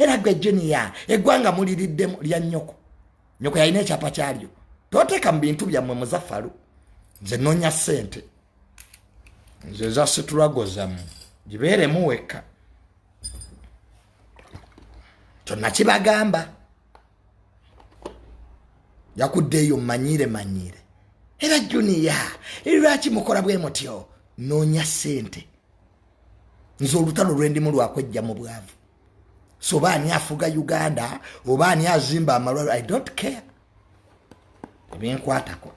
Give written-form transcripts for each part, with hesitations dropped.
Era gwe Junior, eggwanga muliriddemu lya nnyoko. Nnyoko yalina ekyapa kyalyo. Toteeka mu bintu byammwe Muzafalu. Nze nnoonya ssente. Nze eza situlago zammwe gibeeremu wekka. Kyonna kibagamba. Yakudde eyo mmanyiire manyiire. Era Junior, lwaki mukola bwe mutyo? Nnoonya ssente. Nze olutalo lwendimu lwakwejja mu bwavu. So oba ani afuga Uganda, oba ani azimba amalwaliro, I don't care. Ebinkwatako.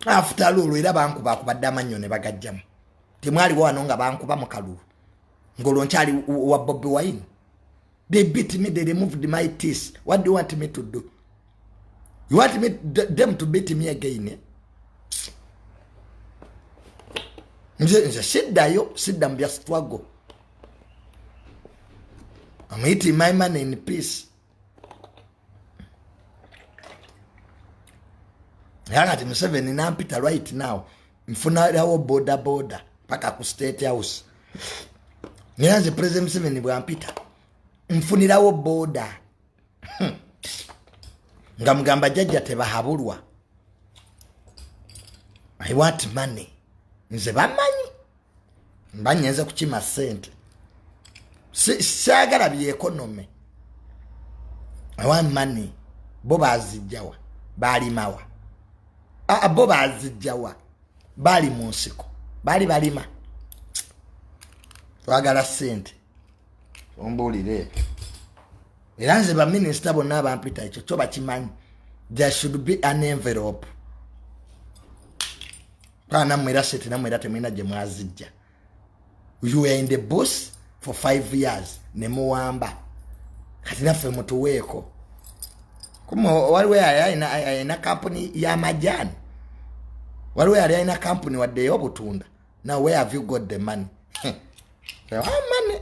After all, era bankuba akubadde amannyo ne bagajjamu. Temwaliwo wano nga bankuba mu kalulu. Ng'olwo nkyali wa Bobi Wine. They beat me, they removed my teeth. What do you want me to do? You want me them to beat me again? Eh? Nze siddayo, sidda mu bya struggle. I'm eating my money in peace. Era kati Museveni nampita right now, nfunirawo boda boda paka ku State House. Era nze President Museveni bwampita nfunirawo boda. Nga mugamba jjajja tebahabulwa. I want money. Nze bamanyi mba nyenze kukima ssente. Saagala byekonome. I want money. Bo bazijjawa, balimawa. Bo bazijjawa, bali mu nsiko, bali balima. Twagala ssente. Ombuulire. Era nze baminisita bonna abampita ekyo kyo bakimanyi. There should be an envelope. Kwa nammwe era ssente nammwe era temulina gye mwazijja. You were in the bush for 5 years ne muwamba. Kati naffe mutuweeko. Kuma waliwo yali alina kampuni y'amajaani. Waliwo yali alina kampuni wadde ey'obutunda. Now where have you got the money? Money.